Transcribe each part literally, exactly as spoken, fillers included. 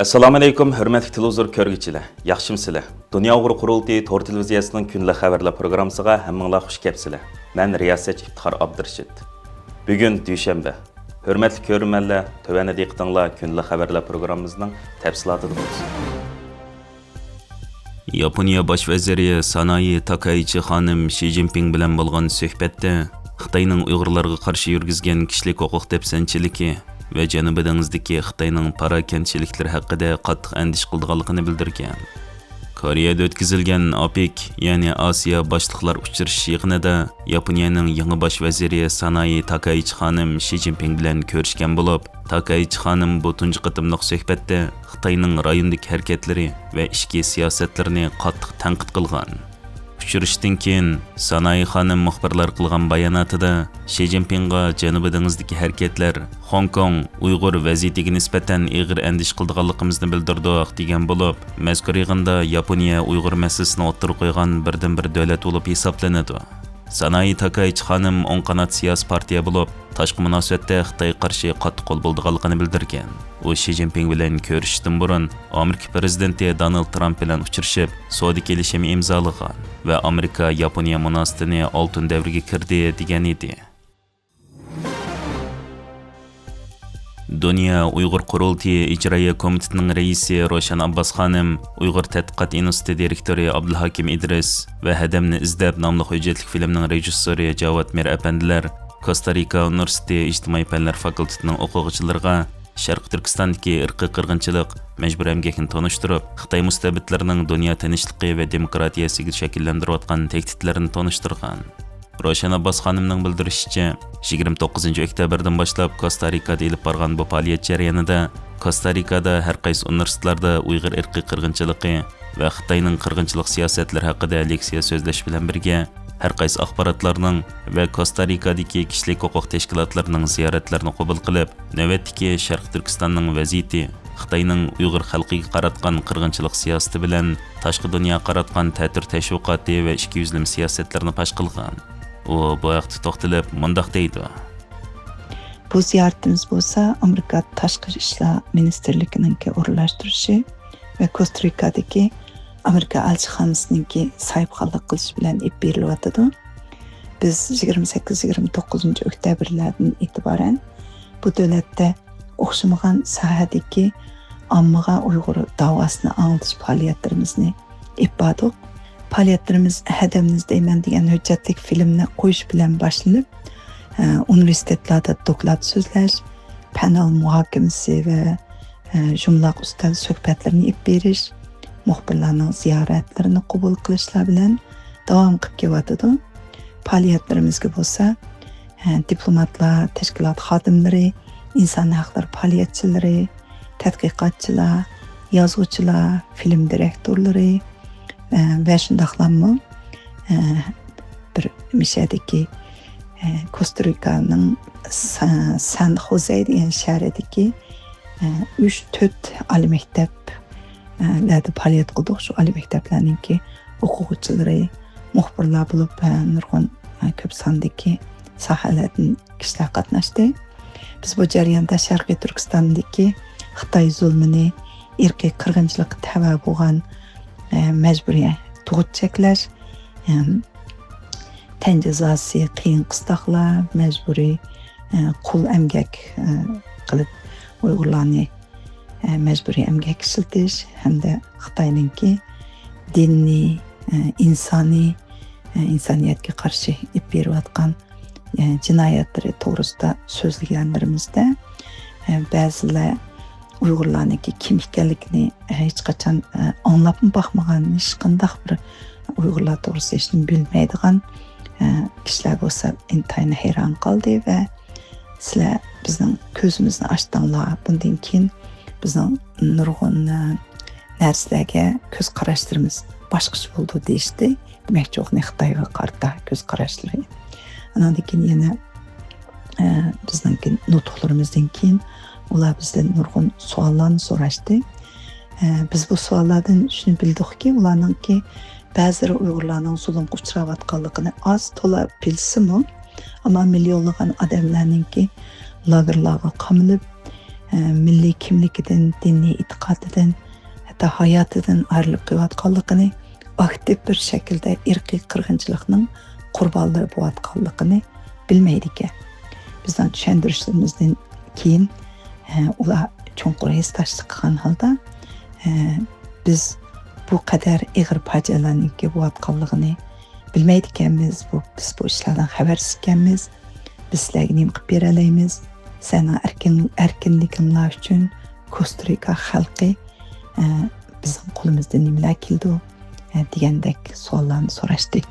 ئەسسالامۇئەلەيكۇم، ھۆرمەتلىك تېلېۋىزور كۆرگۈچىلەر، ياخشىمۇسىلەر؟ دۇنيا ئۇيغۇر قۇرۇلتىيى تور تېلېۋىزىيەسىنىڭ كۈندىلىك خەۋەرلەر پروگراممىسىغا ھەممىڭلار خۇش كەپسىلەر. مەن رىياسەتچى ئىپتىخار ئابدۇرېشىت. بۈگۈن دۈشەنبە. ھۆرمەتلىك كۆرۈرمەنلەر، تۆۋەندە دىققىتىڭلار كۈندىلىك خەۋەرلەر پروگراممىمىزنىڭ تەپسىلاتىدا بولسۇن. ياپونىيە باش ۋەزىرى سانايى تاكايچى خانىم شى جىنپىڭ بىلەن بولغان سۆھبەتتە خىتاينىڭ ئۇيغۇرلارغا قارشى يۈرگۈزگەن كىشىلىك ھوقۇق دەپسەندىچىلىكى ۋە جەنۇبىي دېڭىزدىكى خىتاينىڭ پاراكەندىچىلىكلىرى ھەققىدە قاتتىق ئەندىشە قىلىدىغانلىقىنى بىلدۈرگەن. كورېيەدە ئۆتكۈزۈلگەن ئاپېك، يەنى ئاسىيا باشلىقلار ئۇچرىشىش يىغىنىدا ياپونىيەنىڭ يېڭى باش ۋەزىرى سانايى تاكايچى خانىم شى جىنپىڭ بىلەن كۆرۈشكەن بولۇپ، تاكايچى خانىم بۇ تۇنجى قېتىملىق سۆھبەتتە خىتاينىڭ رايوندىكى ھەرىكەتلىرى ۋە ئىچكى سىياسەتلىرىنى قاتتىق تەنقىد قىلغان. ئۇچرىشىشتىن كېيىن، سانايى خانىم مۇخبىرلارغا قىلغان باياناتىدا شى جىنپىڭغا جەنۇبىي دېڭىزدىكى ھەرىكەتلەر، خوڭكوڭ، ئۇيغۇر ۋەزىيىتىگە نىسبەتەن ئېغىر ئەندىشە قىلىدىغانلىقىمىزنى بىلدۈردۇق، دېگەن بولۇپ، مەزكۇر يىغىندا ياپونىيە ئۇيغۇر مەسىلىسىنى ئوتتۇرىغا قويغان بىردىنبىر دۆلەت بولۇپ ھېسابلىنىدۇ. سانايى تاكايچى خانىم ئوڭ قانات سىياسىي پارتىيە بولۇپ، تاشقى مۇناسىۋەتتە خىتايغا قارشى قاتتىق قول بولىدىغانلىقىنى بىلدۈرگەن. ئۇ شى جىنپىڭ بىلەن كۆرۈشۈشتىن بۇرۇن، ئامېرىكا پىرېزىدېنتى دونالد ترامپ بىلەن ئۇچرىشىپ، سودا كېلىشىمى ئىمزالىغان ۋە ئامېرىكا ياپونىيە مۇناسىۋىتىنى ئالتۇن دەۋرگە كىردى، دېگەن ئىدى. دۇنيا ئۇيغۇر قۇرۇلتىيى ئىجرائىيە كومىتېتىنىڭ رەئىسى روشەن ئابباس خانىم، ئۇيغۇر تەتقىقات ئىنستىتۇتى دىرېكتورى ئابدۇلھاكىم ئىدرىس ۋە ھەدەمنى ئىزدەپ ناملىق ھۆججەتلىك فىلىمنىڭ رېژىسسورى جاۋاد مىر ئەپەندىلەر كوستا رىكا ئۇنىۋېرسىتېتى ئىجتىمائىي پەنلەر فاكۇلتېتىنىڭ ئوقۇغۇچىلىرىغا شەرقىي تۈركىستاندىكى ئىرقىي قىرغىنچىلىق، مەجبۇرىي ئەمگەكنى تونۇشتۇرۇپ، خىتاي مۇستەبىتلىرىنىڭ دۇنيا تىنچلىقى ۋە دېموكراتىيەسىگە شەكىللەندۈرۈۋاتقان تەھدىتلىرىنى تونۇشتۇرغان. روشەن ئابباس خانىمنىڭ بىلدۈرۈشىچە، يىگىرمە توققۇزىنچى ئۆكتەبىردىن باشلاپ كوستا رىكادا ئېلىپ بارغان بۇ پائالىيەت جەريانىدا كوستا رىكادا ھەر قايسى ئۇنىۋېرسىتېتلاردا ئۇيغۇر ئىرقىي قىرغىنچىلىقى ۋە خىتاينىڭ قىرغىنچىلىق سىياسەتلىرى ھەققىدە لېكسىيە سۆزلەش بىلەن بىرگە، ھەر قايسى ئاخباراتلارنىڭ ۋە كوستا رىكادىكى كىشىلىك ھوقۇق تەشكىلاتلىرىنىڭ زىيارەتلىرىنى قوبۇل قىلىپ، نۆۋەتتىكى شەرقىي تۈركىستاننىڭ ۋەزىيىتى، خىتاينىڭ ئۇيغۇر خەلقىگە قاراتقان قىرغىنچىلىق سىياسىتى بىلەن تاشقى دۇنياغا قاراتقان تەتۈر تەشۋىقاتى ۋە ئىككى يۈزلىمە سىياسەتلىرىنى پاش قىلغان. ئۇ بۇ ھەقتە توختىلىپ مۇنداق دەيدۇ. بۇ زىيارىتىمىز بولسا ئامېرىكا تاشقى ئىشلار مىنىستىرلىكىنىڭكى ئورۇنلاشتۇرۇشى ۋە كوستا رىكادىكى ئامېرىكا ئەلچىخانىسىنىڭكى ساھىبخانلىق قىلىشى بىلەن ئېلىپ بېرىلىۋاتىدۇ. بىز يىگىرمە سەككىز، يىگىرمە توققۇزىنچى ئۆكتەبىرلەردىن ئېتىبارەن بۇ دۆلەتتە ئوخشىمىغان ساھەدىكى ئاممىغا ئۇيغۇر داۋاسىنى ئاڭلىتىش پائالىيەتلىرىمىزنى ئېلىپ باردۇق. پائالىيەتلىرىمىز ھەدەمنى ئىزدەيمەن دېگەن ھۆججەتلىك فىلىمنى قويۇش بىلەن باشلىنىپ، ئە، ئۇنىۋېرسىتېتلاردا دوكلات سۆزلەش، پانېل مۇھاكىمىسى ۋە، ئە، يۇمىلاق ئۈستەل سۆھبەتلىرىنى ئېلىپ بېرىش، مۇخبىرلارنىڭ زىيارەتلىرىنى قوبۇل قىلىشلار بىلەن داۋام قىلىپ كېلىۋاتىدۇ. پائالىيەتلىرىمىزگە بولسا، ئە، دىپلوماتلار، تەشكىلات خادىملىرى، ئىنسان ھەقلىرى پائالىيەتچىلىرى، تەتقىقاتچىلار، يازغۇچىلار، فىلىم دىرېكتورلىرى، ئە، ۋە شۇنداقلاممۇ، ئە، بىر مىشەدىكى، ئە، كوستا رىكانىڭ سا-، سان خوزې دېگەن شەھىرىدىكى، ئە، ئۈچ، تۆت ئالىي مەكتەپ، ئە، لەردە پائالىيەت قىلدۇق. شۇ ئالىي مەكتەپلەرنىڭكى ئوقۇغۇچىلىرى، مۇخبىرلار بولۇپ، ئە، نۇرغۇن، ئە، كۆپ ساندىكى ساھەلەردىن كىشىلەر قاتناشتى. بىز بۇ جەرياندا شەرقىي تۈركىستاندىكى خىتاي زۇلمىنى، ئىرقىي قىرغىنچىلىققا تەۋە بولغان، ئە، مەجبۇرىي تۇغۇت چەكلەش، ئەم، تەن جازاسى، قىيىن قىستاقلار، مەجبۇرىي، ئە، قۇل ئەمگەك، ئە، قىلىپ ئۇيغۇرلارنى، ئە، مەجبۇرىي ئەمگەككە ئىشلىتىش ھەمدە خىتاينىڭكى دىنىي، ئە، ئىنسانىي، ئە، ئىنسانىيەتكە قارشى ئېلىپ بېرىۋاتقان، ئە، جىنايەتلىرى توغرىسىدا سۆزلىگەنلىرىمىزدە، ئە، بەزىلەر ئۇيغۇرلارنىڭكى كىم ئىكەنلىكىنى ھېچقاچان، ئە، ئاڭلاپمۇ باقمىغان، ھېچقانداق بىر ئۇيغۇرلار توغرىسىدا ھېچنېمە بىلمەيدىغان، ئە، كىشىلەر بولسا ئىنتايىن ھەيران قالدى ۋە سىلەر بىزنىڭ كۆزىمىزنى ئاچتىڭلار، بۇندىن كېيىن بىزنىڭ نۇرغۇن، ئە، نەرسىلەرگە كۆز قاراشلىرىمىز باشقىچە بولىدۇ دېيىشتى. دېمەكچى، ئۇنى خىتايغا قارىتا كۆز قاراشلىرى. ئاناندىن كېيىن يەنە، ئە، بىزنىڭكى نۇتۇقلىرىمىزدىن كېيىن ئۇلار بىزدىن نۇرغۇن سوئاللارنى سوراشتى. ئە، بىز بۇ سوئاللاردىن شۇنى بىلدۇقكى، ئۇلارنىڭكى بەزىلىرى ئۇيغۇرلارنىڭ زۇلۇمغا ئۇچراۋاتقانلىقىنى ئاز تولا بىلسىمۇ، ئەمما مىليونلىغان ئادەملەرنىڭكى لاگېرلارغا قامىلىپ، ئە، مىللىي كىملىكىدىن، دىنىي ئېتىقادىدىن، ھەتتا ھاياتىدىن ئايرىلىپ قېلىۋاتقانلىقىنى، ئاكتىپ بىر شەكىلدە ئىرقىي قىرغىنچىلىقنىڭ قۇربانلىرى بولۇۋاتقانلىقىنى بىلمەيدىكەن. بىزنىڭ چۈشەندۈرۈشلىرىمىزدىن كېيىن، ئە، ئۇلار چوڭقۇر ھېسداشلىق قىلغان ھالدا، ئە، بىز بۇ قەدەر ئېغىر پاجىئەلەرنىڭ بولۇۋاتقانلىقىنى بىلمەيدىكەنمىز، بۇ، بىز بۇ ئىشلاردىن خەۋەرسىز ئىكەنمىز، بىز سىلەرگە نېمە قىلىپ بېرەلەيمىز؟ سەننىڭ ئەركىن-، ئەركىنلىكىڭلار ئۈچۈن كوستا-رىكا خەلقى، ئە، بىزنىڭ قولىمىزدىن نېمىلەر كېلىدۇ؟ ئە، دېگەندەك سوئاللارنى سوراشتى.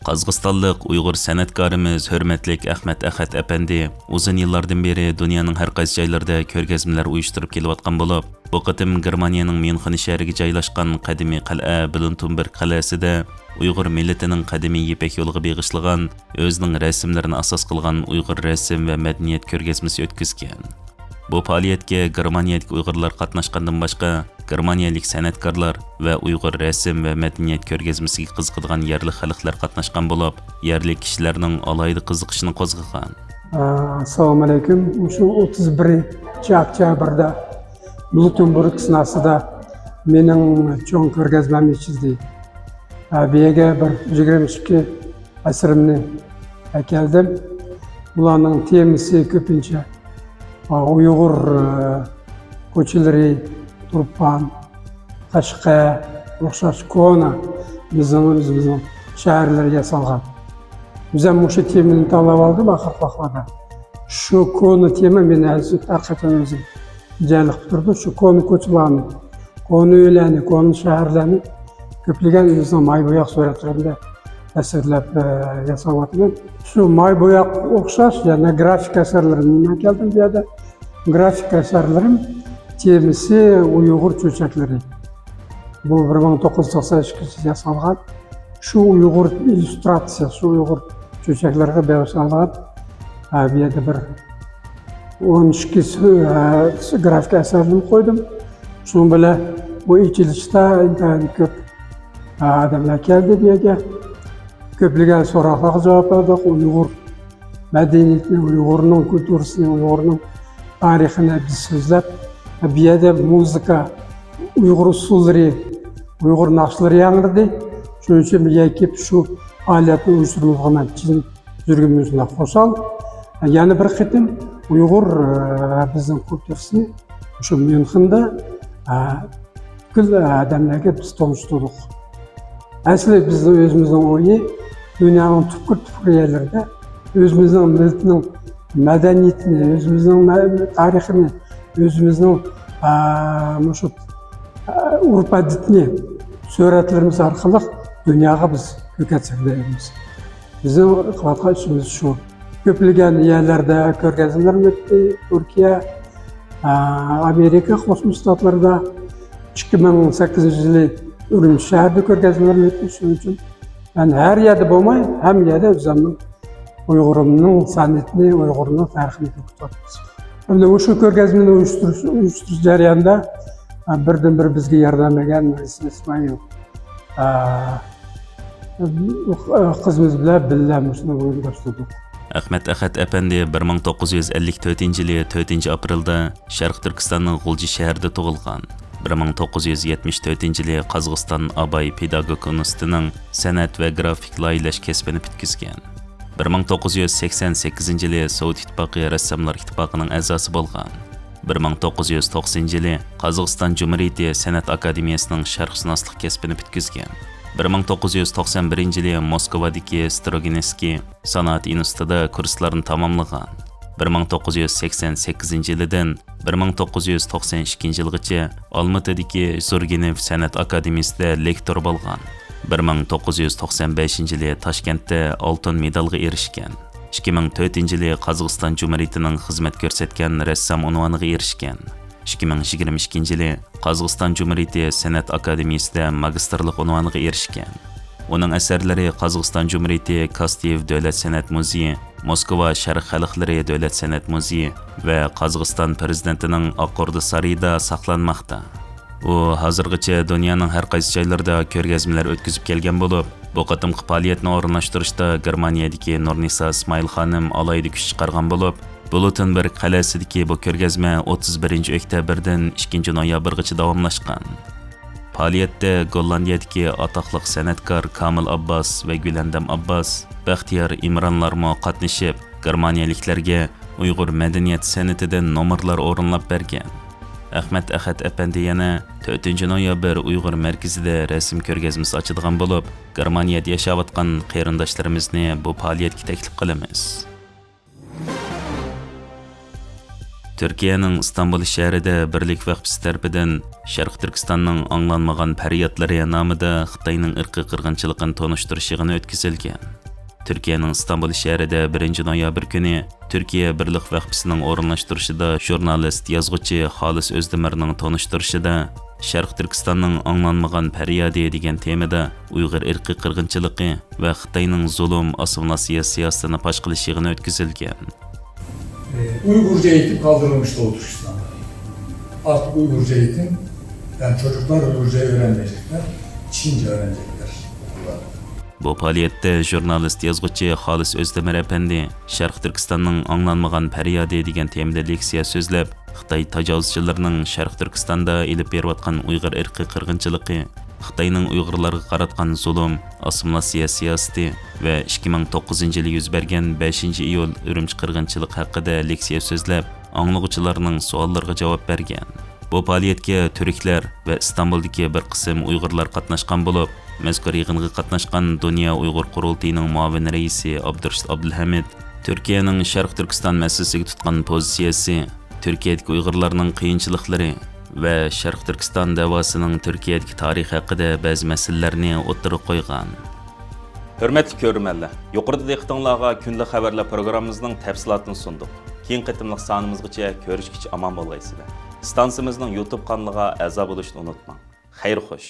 قازاقىستانلىق ئۇيغۇر سەنئەتكارىمىز ھۆرمەتلىك ئەخمەت ئەخەت ئەپەندى ئۇزۇن يىللاردىن بېرى دۇنيانىڭ ھەر قايسى جايلىرىدا كۆرگەزمىلەر ئۇيۇشتۇرۇپ كېلىۋاتقان بولۇپ، بۇ قېتىم گېرمانىيەنىڭ ميۇنخېن شەھىرىگە جايلاشقان قەدىمىي قەلئە بلۇنتۇمبېرگ قەلئەسىدە ئۇيغۇر مىللىتىنىڭ قەدىمىي يىپەك يولىغا بېغىشلىغان، ئۆزىنىڭ رەسىملىرىنى ئاساس قىلغان ئۇيغۇر رەسىم ۋە مەدەنىيەت كۆرگەزمىسى ئۆتكۈزگەن. بۇ پائالىيەتكە گېرمانىيەدىكى ئۇيغۇرلار قاتناشقاندىن باشقا، گېرمانىيەلىك سەنئەتكارلار ۋە ئۇيغۇر رەسىم ۋە مەدەنىيەت كۆرگەزمىسىگە قىزىقىدىغان يەرلىك خەلقلەر قاتناشقان بولۇپ، يەرلىك كىشىلەرنىڭ ئالاھىدە قىزىقىشىنى قوزغىغان. ئەسسالامۇ ئەلەيكۇم. مۇشۇ ئوتتۇز بىرىنچى ئۆكتەبىردە بلۇتېنبۇرگ سېناسىدا مېنىڭ چوڭ كۆرگەزمەم ئېچىلدى. ئە، بۇ يەرگە بىر يىگىرمە ئىككى ئەسىرىمنى ئەكەلدىم. بۇلارنىڭ تېمىسى كۆپىنچە، ئا، ئۇيغۇر، ئە، كوچىلىرى، تۇرپان، قەشقەر، ئوخشاش كونا، بىزنىڭ ئۆزىمىزنىڭ شەھەرلىرى ياسالغان. بىز ھەم مۇشۇ تېمىنى تاللاپ ئالدۇم ئاخىرقى ۋاقىتلاردا. شۇ كونا تېما مېنى ھەر، ھەر قاچان ئۆزى جەلپ قىلىپ تۇرىدۇ. شۇ كونا كوچىلارنى، كونا ئۆيلەرنى، كونا شەھەرلەرنى كۆپلىگەن ئۆزىنىڭ ماي بوياق سۈرەتلىرىمدە تەسۋىرلەپ، ئە، ياساۋاتىمەن. شۇ ماي بوياققا ئوخشاش يەنە گرافىك ئەسەرلىرىمنى مەن كەلدىم بۇ يەردە. گرافىك ئەسەرلىرىم تېمىسى ئۇيغۇر چۆچەكلىرى. بۇ بىر مىڭ توققۇز يۈز توقسان ئىككىنچى يىل ياسالغان. شۇ ئۇيغۇر ئىللۇستراتسىيە، شۇ ئۇيغۇر چۆچەكلىرىگە بېغىشلانغان، ئە، بۇ يەردە بىر ئون ئىككى سۈ-، ئە، گرافىك ئەسەرلىرىنى قويدۇم. شۇنىڭ بىلەن بۇ ئېچىلىشتا ئىنتايىن كۆپ، ئە، ئادەملەر كەلدى بۇ يەرگە. كۆپلىگەن سوراقلارغا جاۋاب بەردۇق. ئۇيغۇر مەدەنىيىتىنى، ئۇيغۇرنىڭ كۇلتۇرىسىنى، ئۇيغۇرنىڭ تارىخىنى بىز سۆزلەپ، بۇ يەردە مۇزىكا، ئۇيغۇر ئۇسسۇللىرى، ئۇيغۇر ناخشىلىرى ياڭرىدى. شۇنىڭ ئۈچۈن بۇ يەرگە كېلىپ شۇ پائالىيەتنى ئۇيۇشتۇرغىنىمىزغا مەن چىن يۈرىكىمدىن شۇنداق خۇشال. يەنە بىر قېتىم ئۇيغۇر، ئە، بىزنىڭ كۇلتۇرىسىنى شۇ ميۇنخېندا، ئە، پۈتكۈل ئادەملەرگە بىز تونۇشتۇردۇق. ئەسلى بىزنىڭ ئۆزىمىزنىڭ ئويى دۇنيانىڭ تۈپكۈر-تۈپكۈر يەرلىرىدە ئۆزىمىزنىڭ مىللىتىنىڭ مەدەنىيىتىنى، ئۆزىمىزنىڭ مە-، تارىخىنى، ئۆزىمىزنىڭ، ئا، مۇشۇ، ئا، ئۆرپ-ئادىتىنى سۈرەتلىرىمىز ئارقىلىق دۇنياغا بىز كۆرسەتسەك دەيمىز. بىزنىڭ قىلىۋاتقان ئىشىمىز شۇ. كۆپلىگەن يەرلەردە كۆرگەزمىلەرمۇ ئۆتتى. تۈركىيە، ئا، ئامېرىكا قوشما شتاتلىرىدا، ئىككى مىڭ سەككىزىنچى يىلى ئۈرۈمچى شەھىرىدە كۆرگەزمىلەرمۇ ئۆتتى. شۇنىڭ ئۈچۈن مەن ھەر يەردە بولماي، ھەممە يەردە ئۆزۈمنىڭ ئۇيغۇرۇمنىڭ سەنئىتىنى، ئۇيغۇرنىڭ تارىخىنى كۆرسىتىۋاتىمىز. ئەمدى مۇشۇ كۆرگەزمىنى ئۇيۇشتۇرۇش، ئۇيۇشتۇرۇش جەريانىدا، ئا، بىردىنبىر بىزگە ياردەم بەرگەن مەيسىم ئىسمائىل، ئا، قىزىمىز بىلەن بىللە مۇشۇنى ئويۇن باشلىدۇق. ئەخمەت ئەخەت ئەپەندى بىر مىڭ توققۇز يۈز ئەللىك تۆتىنچى يىلى تۆتىنچى ئاپرېلدا شەرقىي تۈركىستاننىڭ غۇلجا شەھىرىدە تۇغۇلغان. بىر مىڭ توققۇز يۈز يەتمىش تۆتىنچى يىلى قازاقىستان ئاباي پېداگوگىك ئۇنىۋېرسىتېتىنىڭ سەنئەت ۋە گرافىك لايىھەلەش كەسپىنى پۈتكۈزگەن. بىر مىڭ توققۇز يۈز سەكسەن سەككىزىنچى يىلى سوۋېت ئىتتىپاقى رەسساملار ئىتتىپاقىنىڭ ئەزاسى بولغان. بىر مىڭ توققۇز يۈز توقسىنىنچى يىلى قازاقىستان جۇمھۇرىيىتى سەنئەت ئاكادېمىيەسىنىڭ شەرقشۇناسلىق كەسپىنى پۈتكۈزگەن. بىر مىڭ توققۇز يۈز توقسان بىرىنچى يىلى موسكۋادىكى ستروگىنسكىي سانائەت ئىنستىتۇتىدا كۇرسلارنى تاماملىغان. بىر مىڭ توققۇز يۈز سەكسەن سەككىزىنچى يىلىدىن بىر مىڭ توققۇز يۈز توقسان ئىككىنچى يىلغىچە ئالمۇتىدىكى زۇرگېنېف سەنئەت ئاكادېمىيىسىدە لېكتور بولغان. بىر مىڭ توققۇز يۈز توقسان بەشىنچى يىلى تاشكەنتتە ئالتۇن مېدالغا ئېرىشكەن. ئىككى مىڭ تۆتىنچى يىلى قازاقىستان جۇمھۇرىيىتىنىڭ خىزمەت كۆرسەتكەن رەسسام ئۇنۋانىغا ئېرىشكەن. ئىككى مىڭ يىگىرمە ئىككىنچى يىلى قازاقىستان جۇمھۇرىيىتى سەنئەت ئاكادېمىيىسىدە ماگىستىرلىق ئۇنۋانىغا ئېرىشكەن. ئۇنىڭ ئەسەرلىرى قازاقىستان جۇمھۇرىيىتى كاستيېۋ دۆلەت سەنئەت مۇزېيى، موسكۋا شەرق خەلقلىرى دۆلەت سەنئەت مۇزېيى ۋە قازاقىستان پىرېزىدېنتىنىڭ ئاق ئوردا سارىيىدا ساقلانماقتا. ئۇ ھازىرغىچە دۇنيانىڭ ھەر قايسى جايلىرىدا كۆرگەزمىلەر ئۆتكۈزۈپ كەلگەن بولۇپ، بۇ قېتىمقى پائالىيەتنى ئورۇنلاشتۇرۇشتا گېرمانىيەدىكى نۇرنىسا ئىسمائىل خانىم ئالاھىدە كۈچ چىقارغان بولۇپ، بلوتېنبېرگ قەلئەسىدىكى بۇ كۆرگەزمە ئوتتۇز بىرىنچى ئۆكتەبىردىن ئىككىنچى نويابىرغىچە داۋاملاشقان. پائالىيەتتە گوللاندىيەدىكى ئاتاقلىق سەنئەتكار كامىل ئابباس ۋە گۈلەندەم ئابباس، بەختىيار ئىمرانلارمۇ قاتنىشىپ، گېرمانىيەلىكلەرگە ئۇيغۇر مەدەنىيەت سەنئىتىدىن نومۇرلار ئورۇنلاپ بەرگەن. ئەخمەت ئەخەت ئەپەندى يەنە تۆتىنچى نويابىر ئۇيغۇر مەركىزىدە رەسىم كۆرگەزمىسى ئاچىدىغان بولۇپ، گېرمانىيەدە ياشاۋاتقان قېرىنداشلىرىمىزنى بۇ پائالىيەتكە تەكلىپ قىلىمىز. تۈركىيەنىڭ ئىستانبۇل شەھىرىدە بىرلىك ۋەخپىسى تەرىپىدىن شەرقىي تۈركىستاننىڭ ئاڭلانمىغان پەريادلىرى نامىدا خىتاينىڭ ئىرقىي قىرغىنچىلىقىنى تونۇشتۇرۇش يىغىنى ئۆتكۈزۈلگەن. تۈركىيەنىڭ ئىستانبۇل شەھىرىدە بىرىنچى نويابىر كۈنى تۈركىيە بىرلىك ۋەخپىسىنىڭ ئورۇنلاشتۇرۇشىدا ژۇرنالىست، يازغۇچى خالىس ئۆزدېمىرنىڭ تونۇشتۇرۇشىدا شەرقىي تۈركىستاننىڭ ئاڭلانمىغان پەريادى دېگەن تېمىدا ئۇيغۇر ئىرقىي قىرغىنچىلىقى ۋە خىتاينىڭ زۇلۇم، ئاسسىمىلياتسىيە سىياسىتىنى پاش قىلىش يىغىنى ئۆتكۈزۈلگەن. E, Uygurca eğitim kaldırılmış Doğu Türkistan'da. Artık Uygurca eğitim, yani çocuklar Uygurcayı öğrenmeyecekler, Çince öğrenecekler okullarda. بۇ پائالىيەتتە ژۇرنالىست، يازغۇچى خالىس ئۆزدېمىر ئەپەندى شەرقىي تۈركىستاننىڭ ئاڭلانمىغان پەريادى دېگەن تېمىدا لېكسىيە سۆزلەپ، خىتاي تاجاۋۇزچىلىرىنىڭ شەرقىي تۈركىستاندا ئېلىپ بېرىۋاتقان ئۇيغۇر ئىرقىي قىرغىنچىلىقى، خىتاينىڭ ئۇيغۇرلارغا قاراتقان زۇلۇم، ئاسسىمىلياتسىيە سىياسىتى ۋە ئىككى مىڭ توققۇزىنچى يىلى يۈز بەرگەن بەشىنچى ئىيۇل ئۈرۈمچى قىرغىنچىلىقى ھەققىدە لېكسىيە سۆزلەپ، ئاڭلىغۇچىلارنىڭ سوئاللىرىغا جاۋاب بەرگەن. بۇ پائالىيەتكە تۈركلەر ۋە ئىستانبۇلدىكى بىر قىسىم ئۇيغۇرلار قاتناشقان بولۇپ، مەزكۇر يىغىنغا قاتناشقان دۇنيا ئۇيغۇر قۇرۇلتىيىنىڭ مۇئاۋىن رەئىسى ئابدۇرېشىت ئابدۇلھەمىد تۈركىيەنىڭ شەرقىي تۈركىستان مەسىلىسىگە تۇتقان پوزىتسىيەسى، تۈركىيەدىكى ئۇيغۇرلارنىڭ قىيىنچىلىقلىرى ۋە شەرقىي تۈركىستان دەۋاسىنىڭ تۈركىيەدىكى تارىخى ھەققىدە بەزى مەسىلىلەرنى ئوتتۇرىغا قويغان. ھۆرمەتلىك كۆرۈرمەنلەر، يۇقىرىدا دىققىتىڭلارغا كۈندىلىك خەۋەرلەر پروگراممىمىزنىڭ تەپسىلاتىنى سۇندۇق. كېيىنكى قېتىملىق سانىمىزغىچە كۆرۈشكىچە ئامان بولغايسىلەر. ئىستانسىمىزنىڭ يۇتۇب قانىلىغا ئەزا بولۇشنى ئۇنتۇماڭ. خەير خوش.